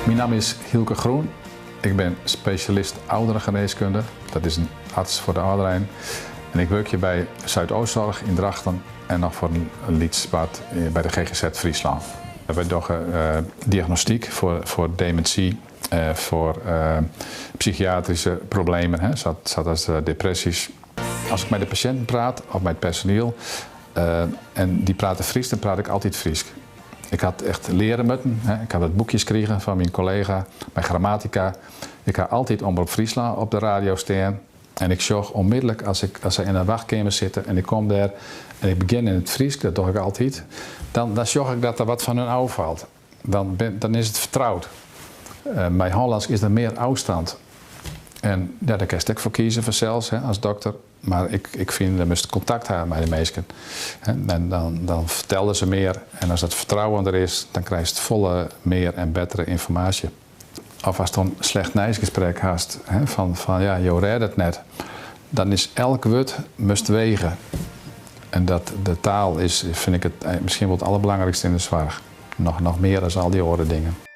Myn namme is Hylke Groen. Ik bin spesjalist ouderengeneeskunde. Dat is in arts foar de âlderein. En ik wurkje by Zuidoostzorg yn Drachten en noch foar in lyts part by de GGZ Fryslân. Wy dogge diagnostyk foar demintsy, foar psychiatryske problemen, sa as depresjes. As ik mei de pasjinten praat of mei it personiel en dy prate Frysk, dan praat ik altyd Frysk. Ik ha it echt leare moatten. Ik ha wat boekjes krigen fan myn kollega mei grammatika. Ik ha altyd Omrop Fryslân op de radio stean. En ik sjoch onmiddellik as se yn 'e wachtkeamer sitte en ik kom dêr en ik begjin yn it Frysk, dat doch ik altyd, dan sjoch ik dat der wat fan hun ôffalt. Dan is it fertroud. Mei Hollânsk is der mear ôfstân. En ja, dêr kinst ek foar kieze fansels, hè, as dokter. Mar ik fyn, do moatst kontakt ha mei de minsken. En dan fertelle se mear. En as dat fertrouwen der is, dan krijst folle mear en bettere ynformaasje. Of ast in slecht nijsgesprek hast, hè, fan ja, jo rêde it net, dan is elk wurd moatst wege. En dat de taal is, fyn ik it miskien wol it alderbelangrykste yn de soarch. Noch mear as al dy oare dingen.